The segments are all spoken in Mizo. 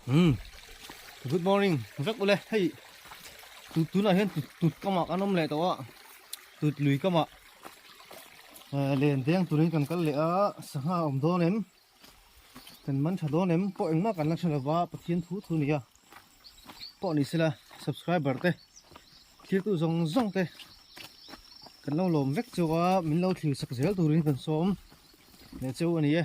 Umm good morning vek ule hei tut tunah hian tut tut kamah kan awm leh tawh a tut lui kamah eh len deng turin kan kal leh a sangha a awm dawn em kan man tha dawn em pawh engmah kan la hre lova Pathian thu thu a ni a pawh ni sela subscriber te thiltu zawng zawng te kan lo lawm vek chu a min lo thlir sak zel turin kan sawm leh cheu a ni e.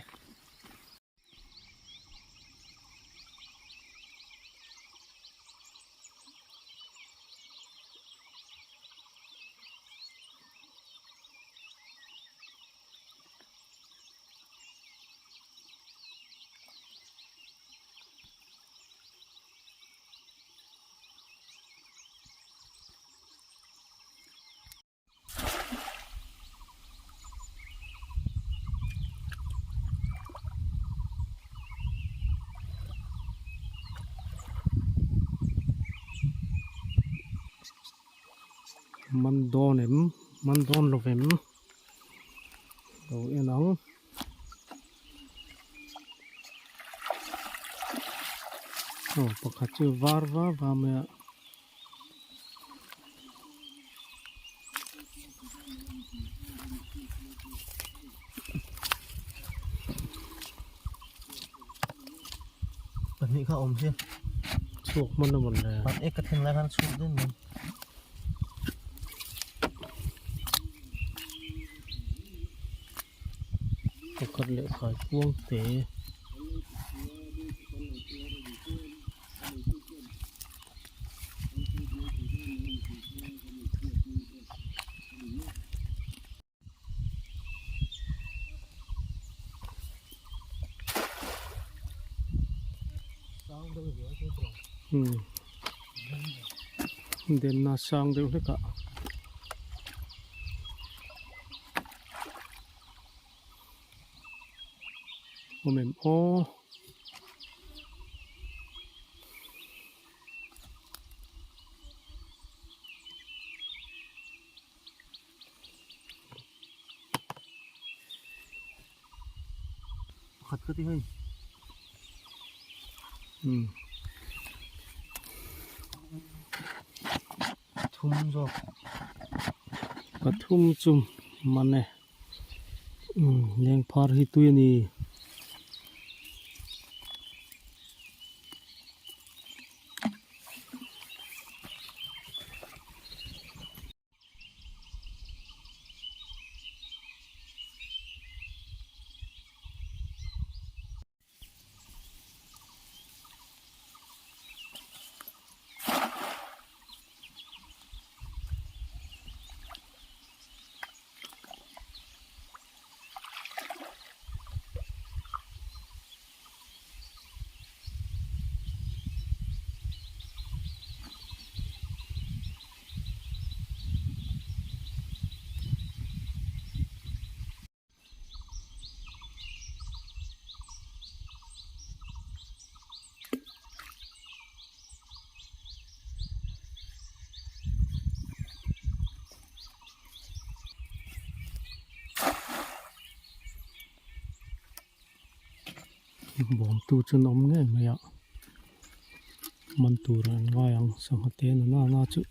Man dawn em man dawn lo vem lo en ang. Aw pakhat chu var va va mai a. Pahnih kha awm sia. Chhuak hman a mawn le. Pan ek ka thlen lai khan chhuak daih mai. Pakhat leh khai kuang te. Denna sang deuh hlek ah awm em aw. Pakhat ka ti hei. Thum zawk. Pathum chu man e. Leng phar hi tui a ni. Bawm tu chu an awm ngei mai a man tur an ngai ang sangha te na na chu.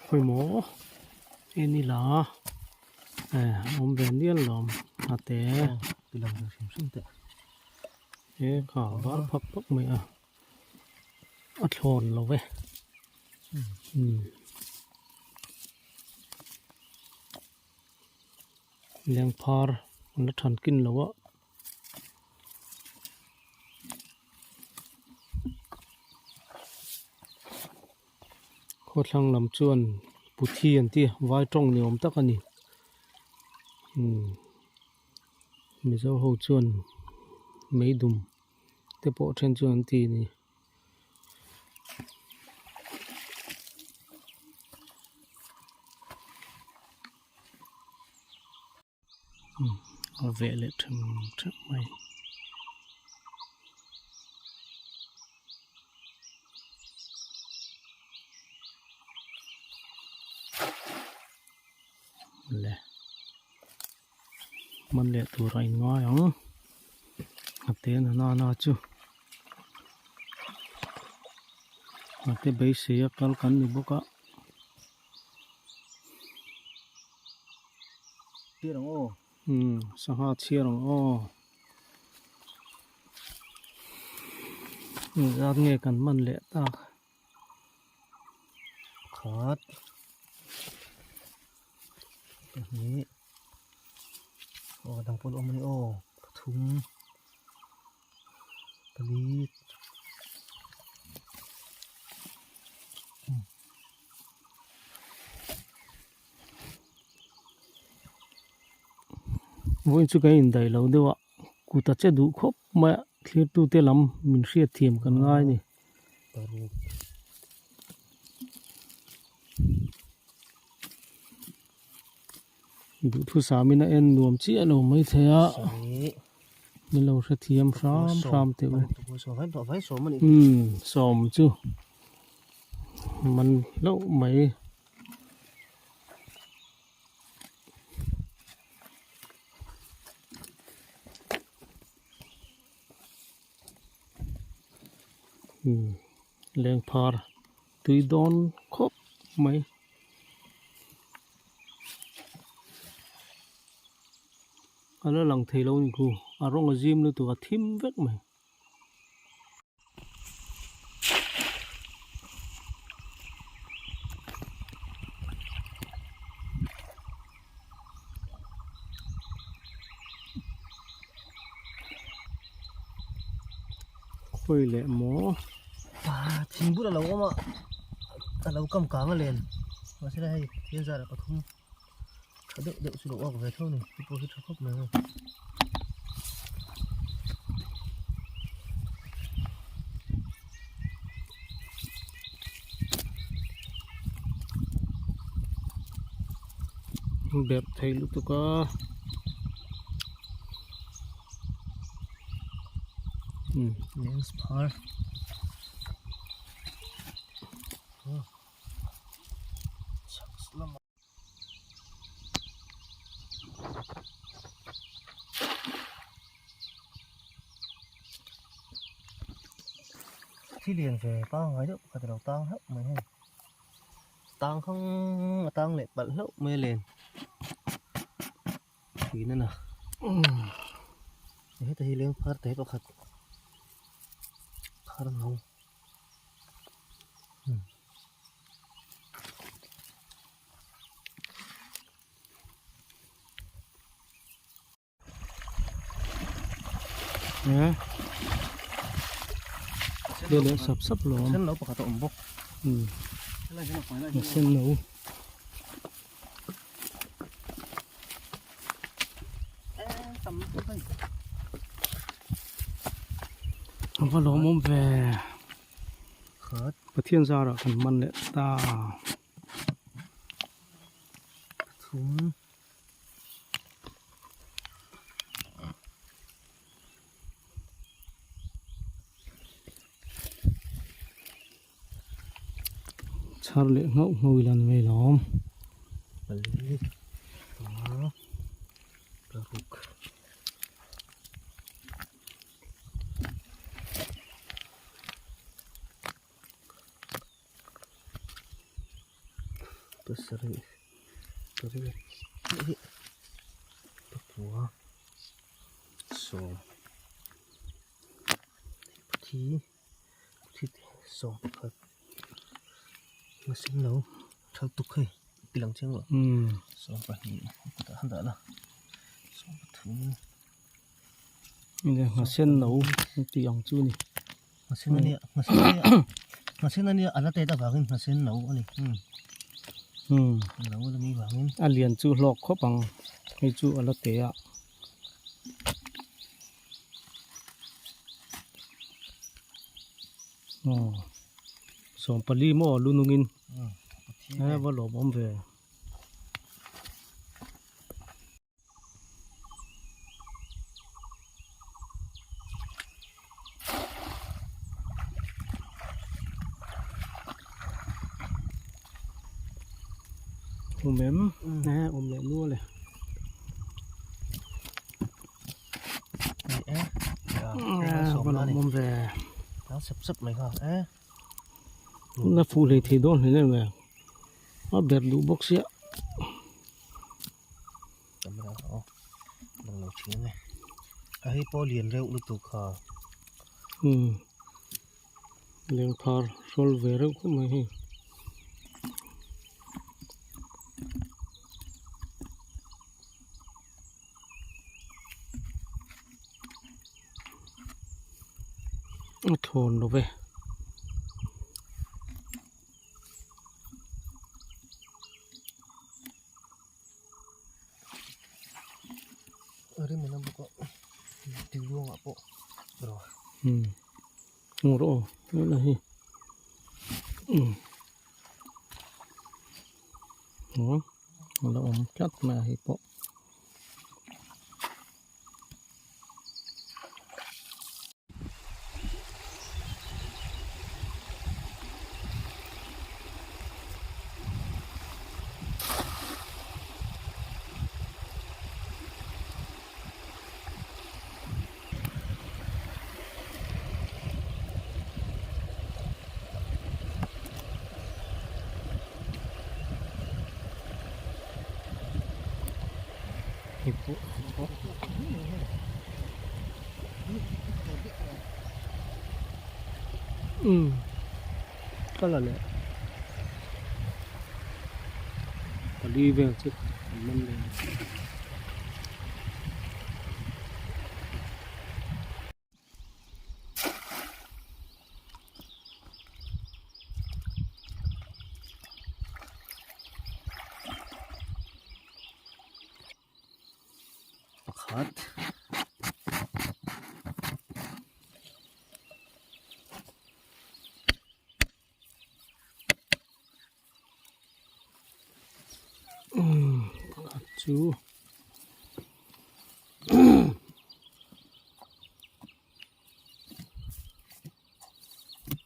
Khawimaw en ila eh a awm ve nial lo a te he kha var phak phak mai a. A thlawn lo ve lengphar an la than kin lo a khawthlang lam chuan puthi an ti a vai tawng ni awm tak a ni mizo ho chuan meidum. te pawh then chuan an ti a ni. A veh leh them them mai. Le man leh tur a in ngai ang a te na nana chu a te beisei a kal kan ni bawk a. Chhiar ang aw. Umm sangha chhiar ang aw. Engzat nge kan man leh tak. Pakhat. Pahnih. Aw dang pawh la awm a ni aw. Pathum. Pali. Vawiin chu kan indaih lo deuh a kut a che duh khawp mai a thlirtute lam min hriat thiam kan ngai a ni. Duhthusam in a en nuam chiah lo maithei a min lo hrethiam hram hram teh u. Umm sawm chu man hlauh mai. Umm lengphar tui dawn khawp mai. A la lang thei lo a ni khu a rawng a zim lutuk a thim vek mai. Khawi leh maw? Thing bul a lo awm a, a lo kam kang a len. Mahse hei thil zar ah pathum tha deuh deuh chu lo awk ve tho a ni. Hei pawh hi tha khawp mai a. Berh thei lutuk a. Lens phar. Thi lian ve pangngai deuh pakhat a lo tang hlauh mai hei tang khang a tang leh palh hlauh mai a len thin a na heta hi leng phar te pakhat phar no. Leh leh sap sap lo sen lo pakhat a awm bawk sen lo a va lawmawm ve Pathian zarah kan man leh ta. Thum. Chhar leh nghauh nghauh ila ni mai lawm. Pali panga paruk. Pasarih pariat hi pakua sawm pathi pathi sawm pakhat mahse lo thal tuk hei ti lang chiang lo sawm pahnih kutah han dah la sawm pathum Nghasen no tih ang chu a ni. Nghasen a nia nghasen a nia nghasen a nia a la tet avangin nghasen no a ni umm no a la ni vangin. A lian chu hlawk khawp ang hei chu a la te a. Aw sawmpali maw lu nungin a va lawmawm ve. Awm em? E awm leh nual e. E va lawm awm ve. Tang sep sep mai kha e. Na fuh hlei thei dawn hle em a ber duh bawk sia. Camera aw lang lo thin ang e. A hei pawh lian reuh lutuk kha. Umm lengphar hrawl ve reuh khawp mai hei. A thawn lo ve. Rim a bawk a tui ruangah pawh rawh. Umm hmu rawh aw helai hi umm a la awm tlat mai a hei pawh. Umm ka la leh pali vel chu an man leh a. Pakhat Umm pakhat chu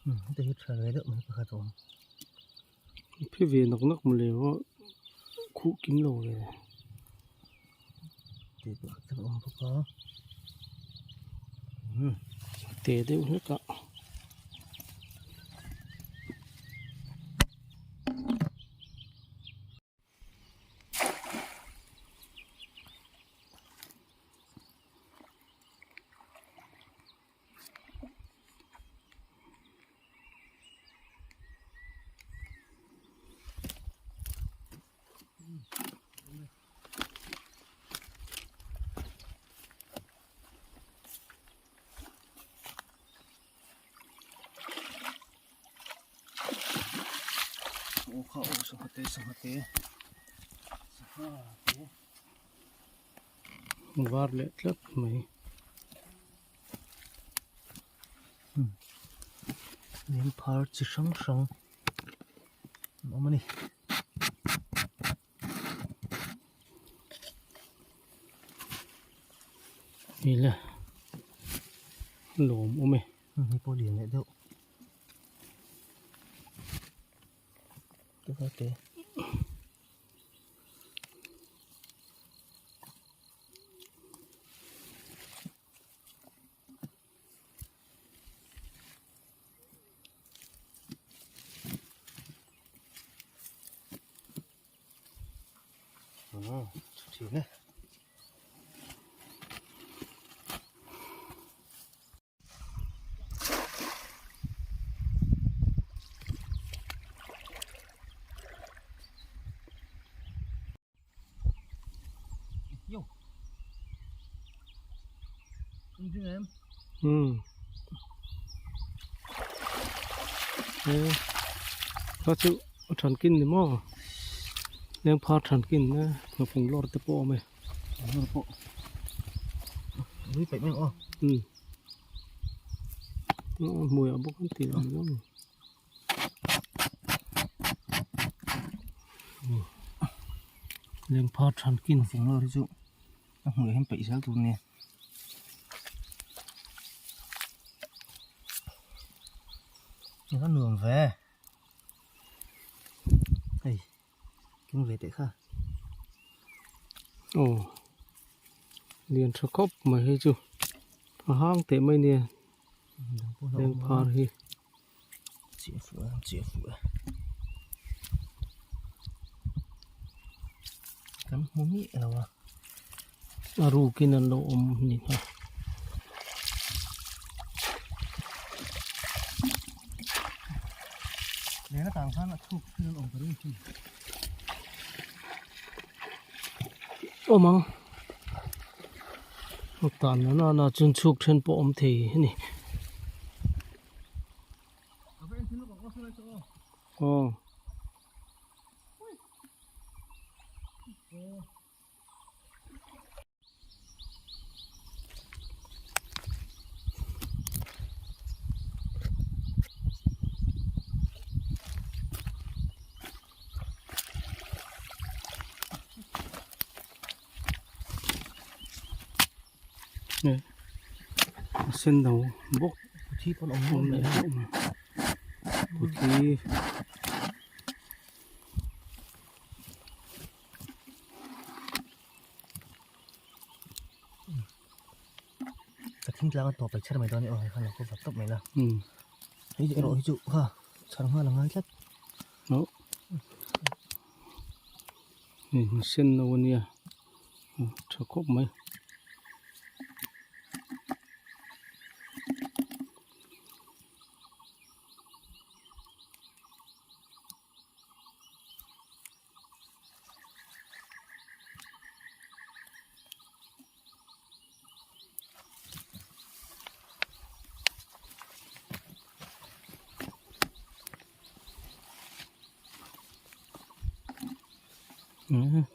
Umm heti hi tha ve deuh mai pakhat a awm. Phi ve nak nak mawle aw khuh kim lo ve. Tih pakhat a awm bawk a. Umm te deuh hlek a. Aw kha aw sangha te sangha te sangha te var leh tlat mai leng phar chi hrang hrang an awm a ni. Hei le lawm awm e. Hei pawh lian leh deuh. Te te. Thin e. Yo. Umm he kha chu a than kin ni maw leng phar than kin na hnawfung lawr te pawh a awm e umm hmuiah bawk an tih ang zawng. Leng phar than kin fung lawr hi chu a hmuiah hian peih zel tur a nia. Eng a nuam ve hei. Keng ve teh kha. Aw lian tha khawp mai hei chu a hang teh mai nia leng phar hi. Chiah fuh a chiah fuh a. Kan hmu miah lo a. A rukin an lo awm ni kha. Leng atang khan a chhuk thil an awm ka ring thin. Awm ang. Tan na na na chuan chhuk then pawh awm thei a ni. Aw. A sen no bawk Puthi pawn awm awm leh Puthi Ka thing tlang a tawp leh chher mai dawn a ni aw hei khan lo cover tawp mai la hei erawh hi chu kha chhar nghal a ngai tlat Hei sen no ania tha khawp mai.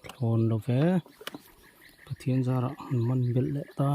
Thlawn lo ve Pathian zarah an man belh leh ta.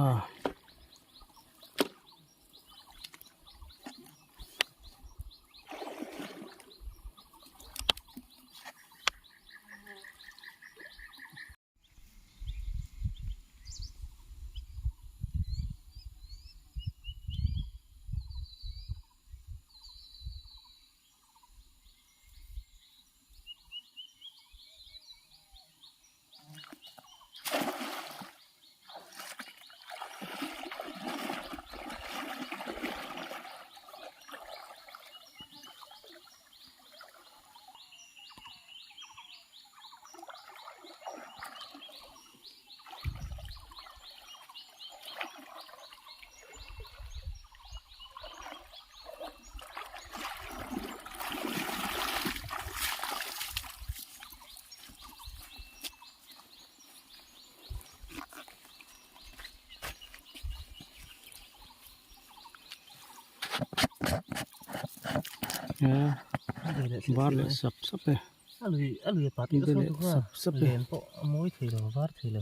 Var leh sap sap e. A lui a lui pat leh sap sap e. Len pawh a mawi thei lo var thei lo.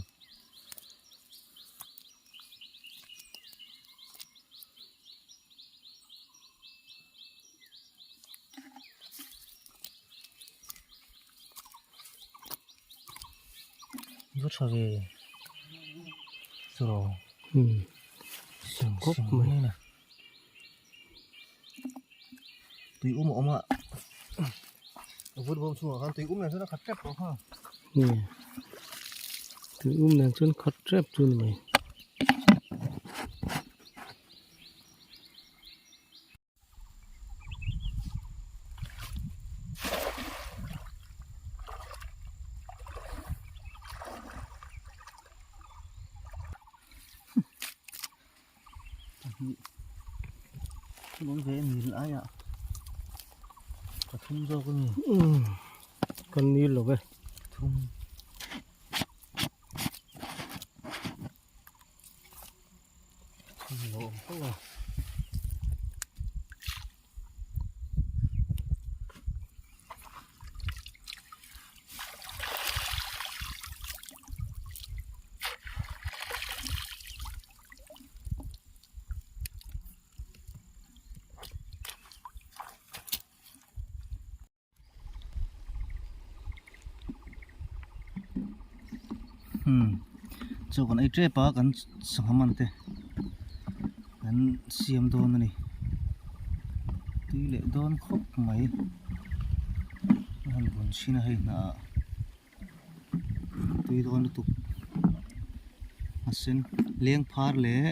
Va tha ve churaw khawp mai tui um a awm a vut bawm chhungah khan tui um nen chuan a khat tep tawh kha tui um nen chuan khat tep chu ni mai. Awm ve nil aia pathum zawk a ni kan nil lo ve pathum lo awm fo a. Hmm chaw kan ei tep a kan sangha man te kan siam dawn a ni tui leh dawn khawp mai a han bun chhin a hei hnah ah. Tui dawn lutuk. A sen leng phar leh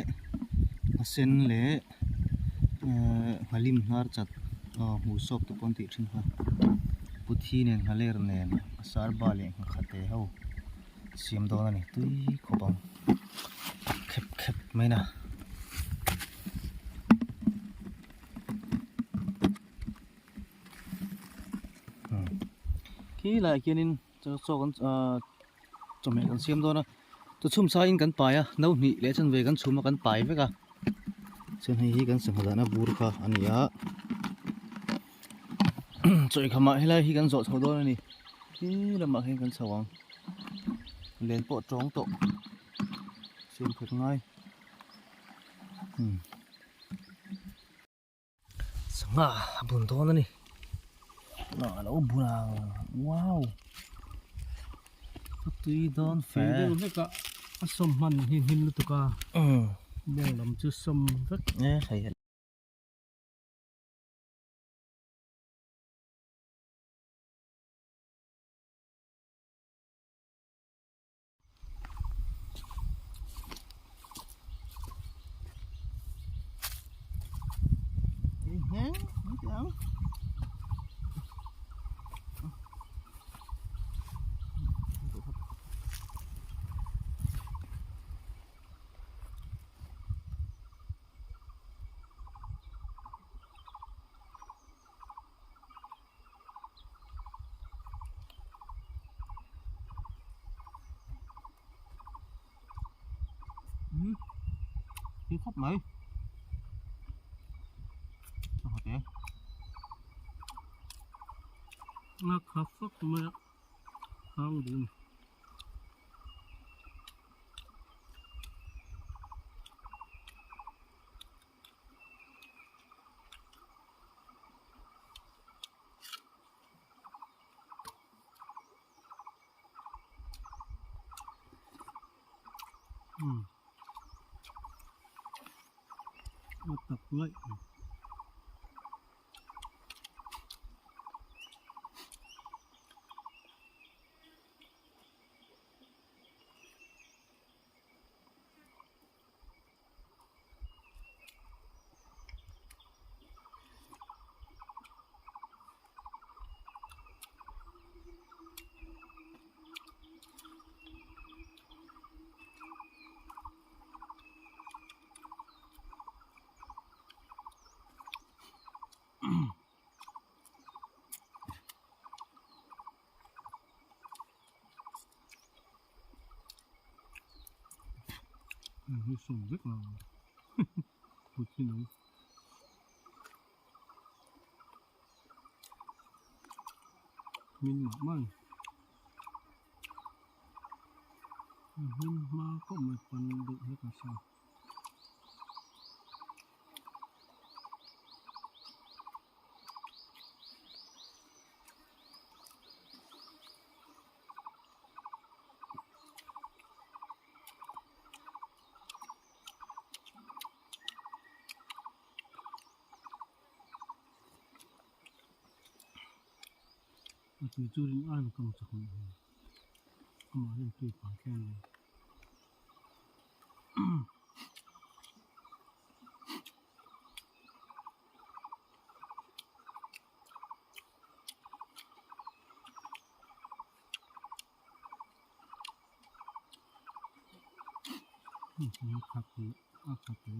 a sen leh ehh nghalim hnar chat aw hmuh sawk te pawh an tih thin kha. Puthi nen nghaler nen a sarba leh nghakhate ho siam dawn a ni tui khawp ang khep khep mai na. Khi laiah khianin chaw kan ahh chawhmeh kan siam dawn a chu chhum saiin kan pai a no hnih leh chanve kan chhum a kan pai vek a chuan hei hi kan sangha dahna bur kha a ni a chawihkhamah helai hi kan zawh chho dawn a ni khi lamah khian kan chho ang len pawh tawng tawh siam khat ngai umm. Sangha a bun dawn a ni a lo bun ang wow a tui dawn fe tui deuh vek a a sawm hman hi hnim lutuk a bawng lam chu sawm vek e hei Tui khawp mai a hawt e a kha fak mai a hang dun. A tak laih a ni. Hei sawm vek a kut hi lo min mah mah a ni hnim hma khawp mai pan deuh hlek a sa. A tui chu ring ain kam chak ang hi amah hian tui phah khian a ni. A khat hle.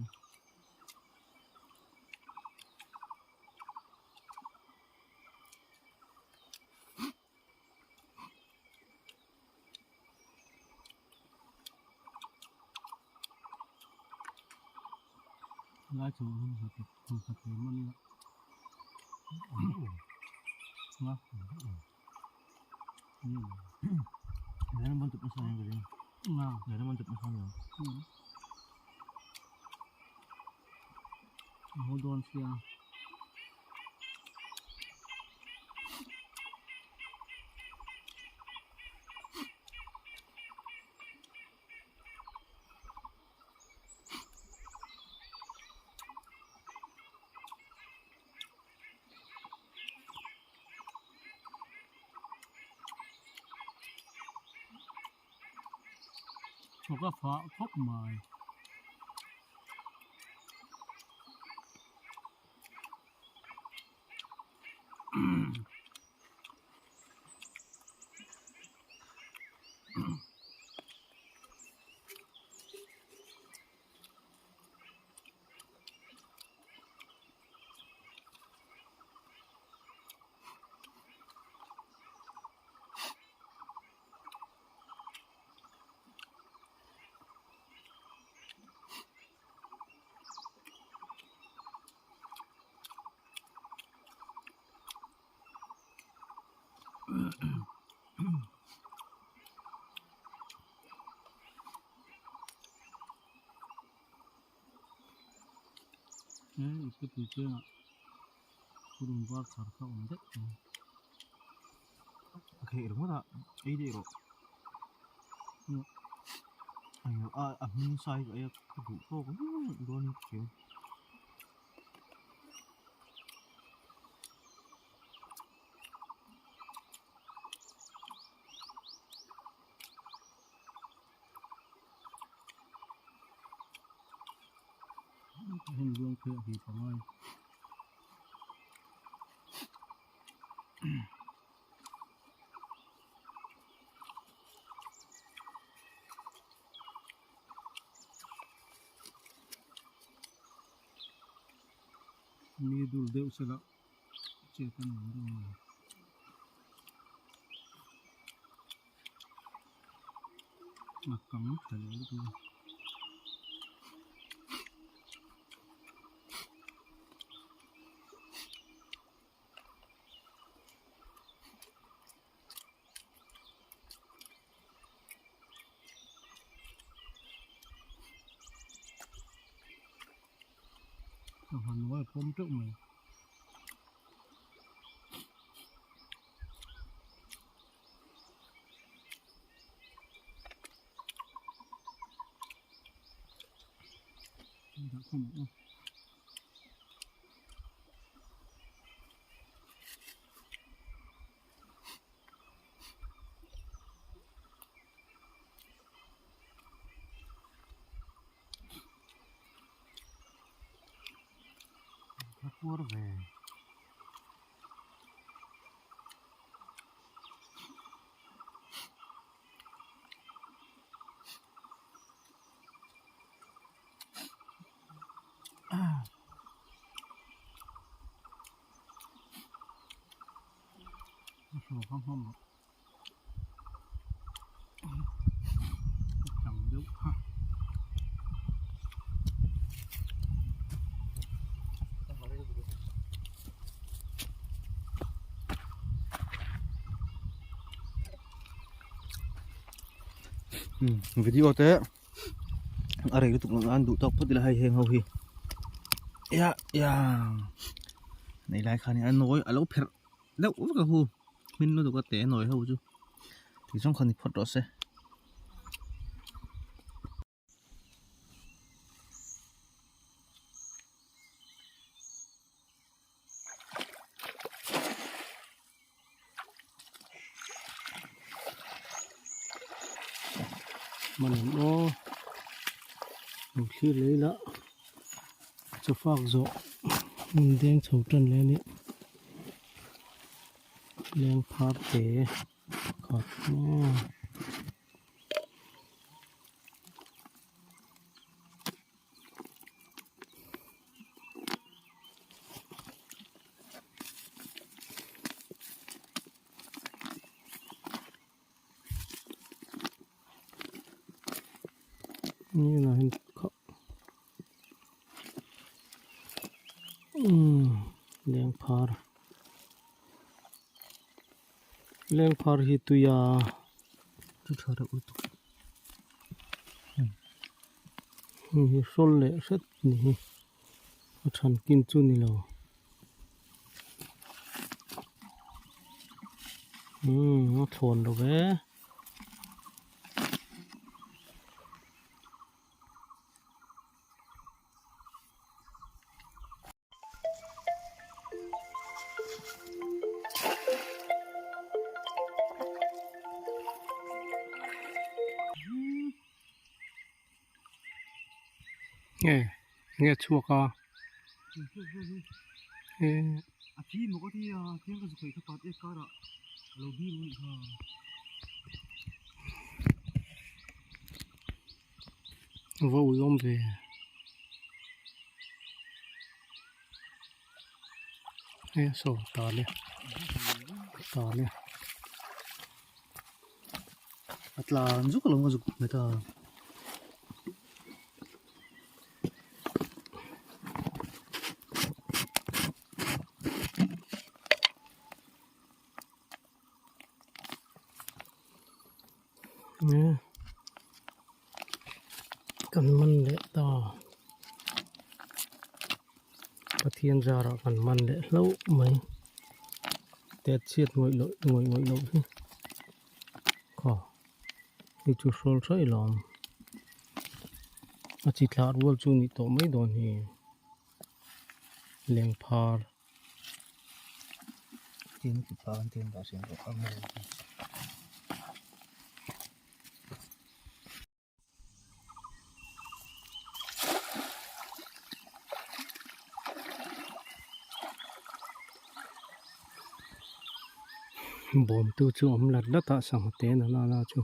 Lai chu hmun khat hle man ila a haw dawn sia. Thawk a fah khawp mai. He i pui chiangah purun var chhar kha awm daih mai. A theih ringawt a ei daih rawh a a hming sai ka ei a ka duh tawk viau dawn in ka hria. Heng ruang phei a hip a ngai. Mi dul deuh sela chet a nuam deuh ang. A kang tha leh lutuk a. Sangha nuai a pawm teuh mai. Dah khawm ang aw. Ka puar ve. A hrawk a hmawm loh a tang deuh kha. Video te a rei lutuk loh nan duh tawk phawt ila hei heng ho hi ya ya nei lai khan a nawi a lo pherh deuh vek a hu hmin lutuk a te nawi ho chu ti zawng kha ni phawt rawh se. Hman ang aw lo thlir leh ila chawfak zawh hmun deng chho tan leh a nia leng phar te khat maw. Lengphar lengphar hi tuia hei hi hrawl leh hret ni hi a than kin chu ni lo. Umm a thlawn lo ve. Nge nge chhuak a e a thi maw ka ti a thiang ka zu khawih kha pat ek karah a lo bim anih kha. Va ui awm ve. E saw tal e tal e. A tlan zuk alawm ka zuk hmet a. Kan man leh ta Pathian zarah kan man leh hlauh mai tet chhiat ngawih loh ngawih ngawih loh hi khaw hei chu hrawl hraih lo awm a chi thlah rual chu ni tawh mai dawn hi lengphar. Tin ti pa an tin dah siam rawh a mawi hi. Bawm tu chu awm lat lat a sangha te na nana chu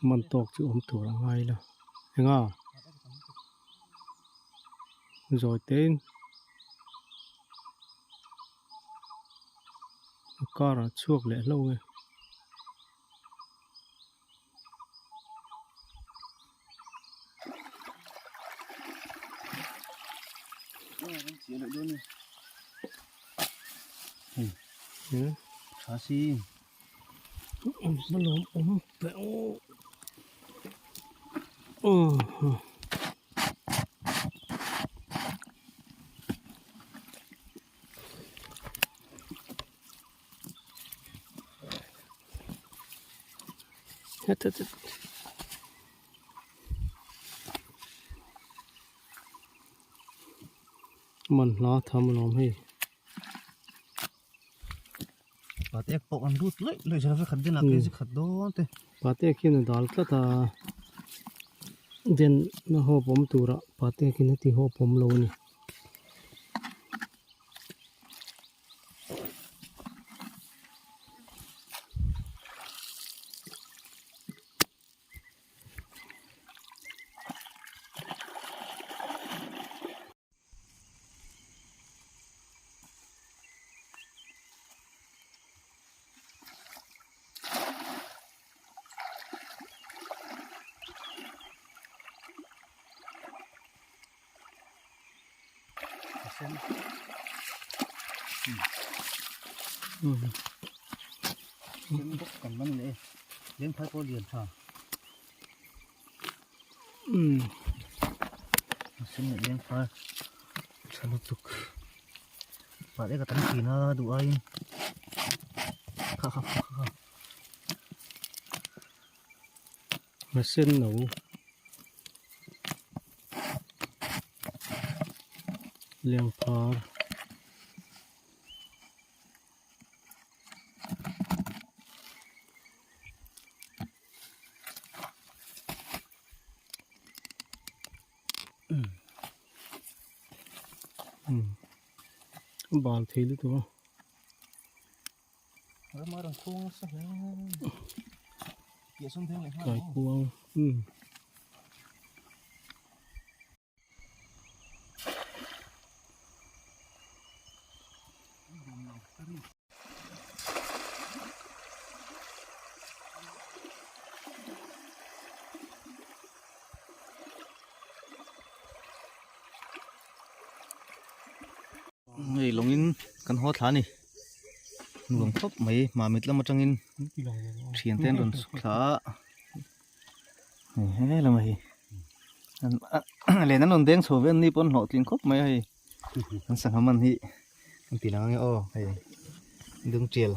man tawk chu awm tur a ngai la enga zawi te in a car ah chhuak leh hlauh nge. Tha si. Awm awm pe aw. Het het het. Man hla tham alawm hei. Patek pawh an lut luih luih zan khat din a kg khat dawn te. Patek hian a dal tlat a den na haw pawm tura patek in a ti haw pawm lo a ni. Kan man leh leng phai pawh lian tha. Sen leh leng phai tha lutuk. Mahse ka tam thin a duh aiin kha kha kha kha. A sen no. Leng phar. Bal thei lutuk a. Kaikuang umm. Hei lawngin kan haw thla a ni nuam khawp mai mamit lam atangin thian te an rawn chhuk thla a hei he lamah hi len an rawn deng chho ve an ni pawh an hlawhtling khawp mai a hei an sangha man hi an ti lang ange aw hei dungtial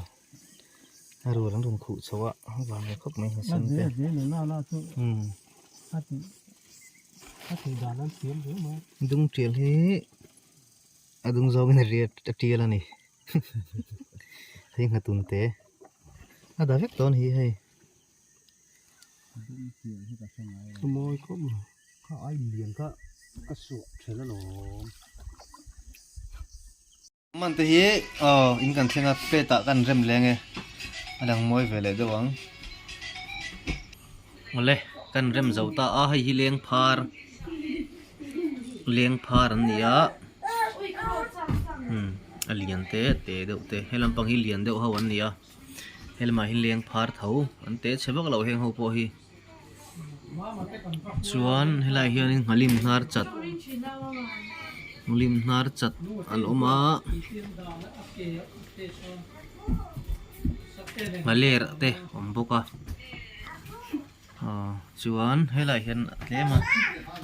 a rual an rawn khuh chho a a vang ve khawp mai a sen te dungtial hi a dung zawngin a riat a tial a ni hei nghatun te a dah vek dawn hi hei. Mawi khawp mai. Kha ai lian kha. Ka suah thelh alawm. Man te hi aw in kan thleng a plate ah kan rem leng e a lang mawi ve leh deuh ang. Awle kan rem zo ta a hei hi leng phar leng phar an ni a umm a lian te te deuh te he lampang hi lian deuh ho an ni a he lamah hian leng phar tho an te chhe vak lo heng ho pawh hi. Chuan helaiah hianin nghalim hnar chat nghalim hnar chat an awm a nghaler te a awm bawk a aw chuan helaiah hian tlem a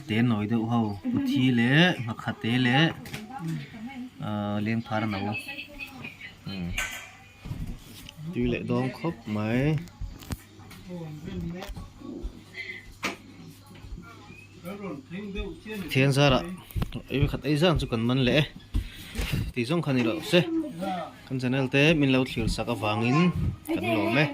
te nawi deuh ho thi leh nghakhat te leh ahh lengphar no tui leh dawn khawp mai. Thian zarah ei khat ei zan chu kan man leh e tih zawng kha ni loh se kan channel te min lo thlir sak avangin kan lawm e.